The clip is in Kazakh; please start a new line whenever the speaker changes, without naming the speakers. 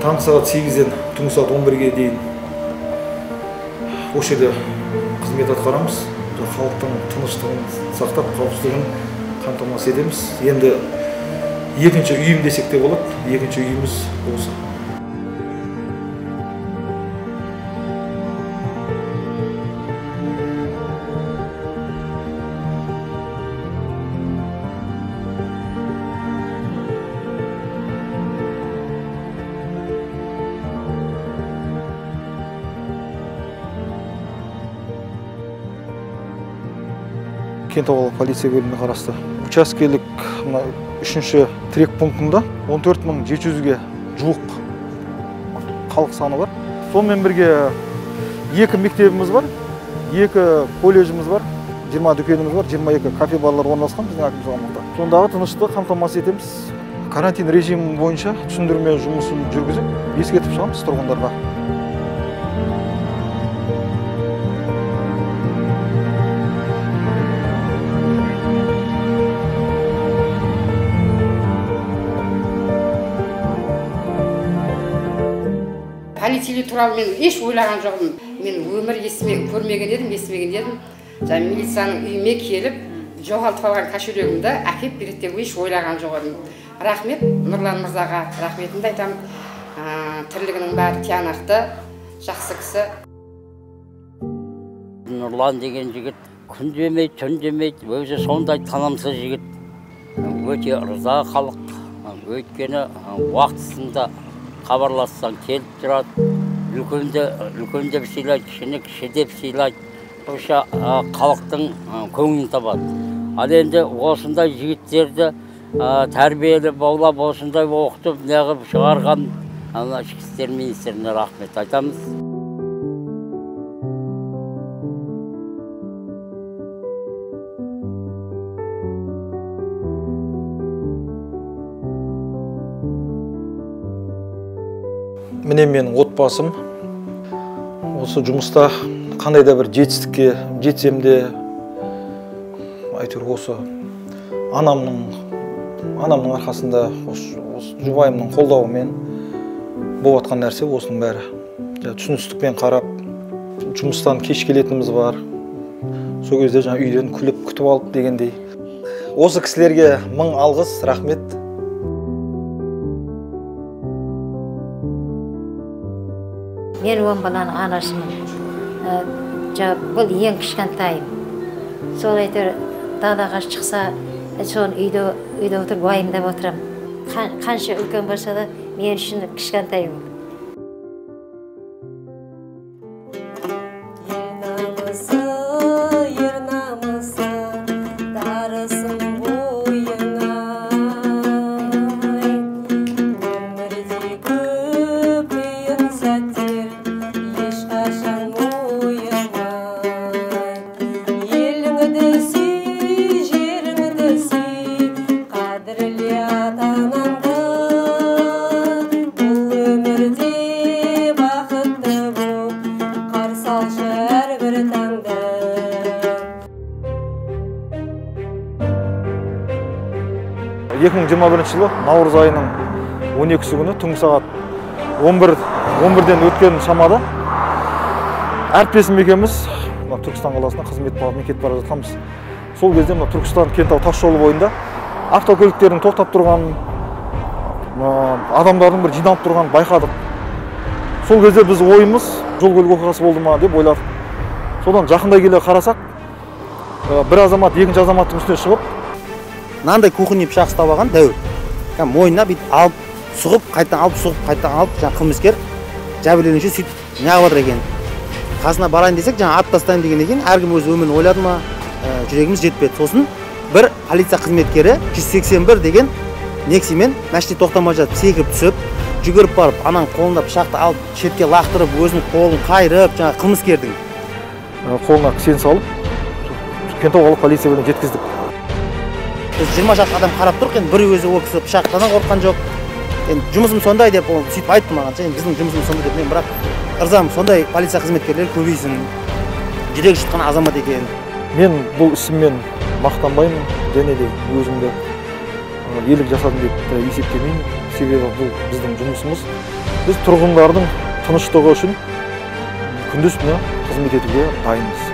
Таңғы сағат 8-ден түнгі сағат 11-ге дейін осы жерде қызмет атқарамыз. Халықтың тыныштығын сақтап, қауіпсіздігін қамтамасыз етеміз. Енді екінші үйім десек те болады, екінші үйіміз осы. Кентау қалалық полиция бөліміне қарасты учаскелік 3-ші тірек пунктында 14 700-ге жуық халық саны бар. Сонымен бірге 2 мектебіміз бар, 2 колледжіміз бар, 20 дүкеніміз бар, 22 кафе барлар орналасқан біздің әкімшілік аумақта. Сондағы тыныштықты қамтамасыз етеміз. Карантин режимі бойынша түсіндірме жұмысын жүргізіп, ескертіп шығамыз тұрғындарға.
Полицейлер туралы мен еш ойлаған жоқпын. Мен өмір есіме көрмеген едім, естімеген едім. Жаңа милицияның үйіме келіп, жоғалтып алған кошелегімді әкеп береді деп еш ойлаған жоқ едім. Рахмет Нұрлан мырзаға, рахметімді айтамын. Тірлігінің бәрі тиянақты, жақсы кісі.
Нұрлан деген жігіт күн демейді, түн демейді, өзі сондай танымсыз жігіт. Өте ырза халық, өйткені уақытысында хабарлассаң келіп тұрады, үлкенді үлкен деп сыйлайды, кішіні кіші деп сыйлайды. Осы халықтың көңілін табады. Ал енді осындай жігіттерді тәрбиелеп, баулап, осындай оқытып, неғып шығарған ана ішкі істер министріне рахмет айтамыз.
Міне менің отбасым. Осы жұмыста қандай да бір жетістікке жетсем де, әйтеуір осы анамның арқасында, осы жұбайымның қолдауымен болып жатқан нәрсе осының бәрі. Түсіністікпен қарап, жұмыстан кеш келетініміз бар. Сол кезде жаңа үйден күліп күтіп алып дегендей. Осы кісілерге мың алғыс, рахмет.
Мен 10 баланың анасымын. Бұл ең кішкентайым. Сол әйтеуір далаға шықса, соны үйде отырып уайымдап отырамын. Қанша үлкен болса да, мен үшін кішкентай ол.
Ер намысы, дарысын бойыңа. Өмірде көп қиын сәттер ешқашан мойымай. Еліңді сүй, жеріңді сүй, қадірле ата-анаңды. Бұл өмірде бақытты бол, қарсы алшы әрбір таңды.
2021 жылы наурыз айының 12-сі күні түнгі сағат 11-ден өткен шамада әріптесім екеуміз мына Түркістан қаласына қызмет бабымен кетіп бара жатқанбыз. Сол кезде мына Түркістан Кентау тас жолы бойында автокөліктердің тоқтап тұрғанын, адамдардың бір жиналып тұрғанын байқадық. Сол кезде біз ойымыз жол көлік оқиғасы болды ма деп ойладық. Содан жақындай келе қарасақ, бір азамат екінші азаматтың үстіне шығып,
мынандай кухонный пышақ ұстап алған дәу. Кәдімгі мойнына бүйтіп алып, сұғып, қайтадан алып, сұғып, қайтадан алып, жаңа қылмыскер жәбірленуші сөйтіп неғып жатыр екен. Қасына барайын десек, жаңа атып тастайын деген екен, әркім өз өмірін ойлады ма, жүрегіміз жетпеді. Сосын бір полиция қызметкері 181 деген Нексимен машина тоқтамай жатып секіріп түсіп, жүгіріп барып, ананың қолында пышақты алып, шетке лақтырып, өзінің қолын қайырып, жаңа қылмыскердің
қолына кісен салып, Кентау қалалық полиция бөліміне жеткіздік.
Біз 20 шақты адам қарап тұрық, енді бір өзі ол кісі пышақтан қорыққан жоқ. Енді жұмысым сондай деп ол сөйтіп айтты маған, енді біздің жұмысымыз сондай деп. Мен бірақ ырзамын, сондай полиция қызметкерлері көбейсін, жүрегі шыққан азамат екен.
Мен бұл ісіммен мақтанбаймын, және де өзімді ерлік жасадым деп есептемеймін. Себебі бұл біздің жұмысымыз. Біз тұрғындардың тыныштығы үшін күндіз түні қызмет етуге дайынбыз.